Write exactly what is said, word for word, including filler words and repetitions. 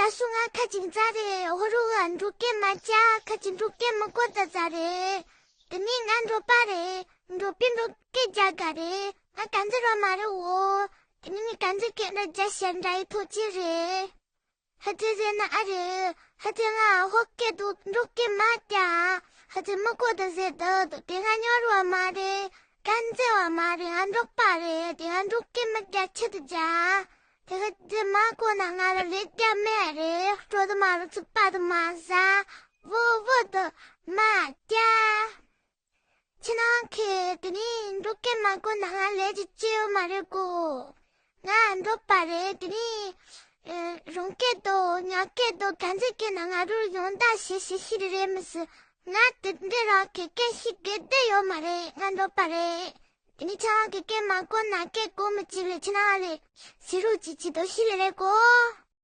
ཨ་སུ་ང་ཁ་ཅིག་ཙ་རེད། ཧོ་རུ་ང་འབྲོག་སྐད་མ་ཅག་ཁ་ཅིག་འབྲོག་སྐད་མི་གོ་ད་ཙ་རེད། དེ་ནས་ང་འབྲོག་པ་རེད། འབྲོག་པའི་འབྲོག་སྐད་རྒྱག་ག་རེད། ང་ག་འཛི་རོ་མ་རེད་འོ། དེ་ནས་ངས་ག་འཛི་སྐད་འདྲ་རྒྱ་ཤ་འདྲ་ཡི་ཐོག་ཅི་རེད། ཧ་ཅི་ཟེར་ན་ཨ་རེད། ཧ་ཅི་ང་ཧོ་སྐད་དུ་འབྲོག་སྐད་མ་ཅག་ཧ་ཅི་མི་གོ་ད་ཟེར་ད་དུ་དེ་ང་ཉོར་བ་མ་རེད། ག་འཛི་བ་མ་རེད། ང་འབྲོག་པ་རེད། དེ་ང་འབྲོག་སྐད་མ་ཅག་ཆི་དུ་རྒྱག་དེ་ག་དེ་མ་གོ་ན་ང་ལ་ལས་རྒྱ་མེད་རེད། སྤྲོ་དུ་མ་རུ་ཚུགས་པ་དུ་མ་ཟ། བོ་བོ་དུ་མ་རྒྱ། ཕྱི་ནང་ཁེ་དེ་ནི་འབྲོག་སྐད་མ་གོ་ན་ང་ལས་ཀྱི་ཅི་ཡོད་མ་རེད་གོ། ང་འབྲོག་པ་རེད། དེ་ནི་རང་སྐད་དོ་ཉག་སྐད་དོ་ག་འཛི་སྐད་ན་ང་རུ་ཡོང་ད་ཤེས་ཤེས་ཤེས་རེད་མི་སྲིད། ང་དེ་འདྲ་རང་གི་སྐད་ཤེས་དགོས་དེ་ཡོད་མ་རེད། ང་འབྲོག་པ་རེད། དེ་ནི་ཆང་གི་སྐད་མ་གོ་ན་སྐད་གོ་མི་ཅི་རེད། ཕྱི་ནང་ལས་ཟི་རུ་ཅི་ཅི་དོ་ཤི་ལེ་རེད་གོ།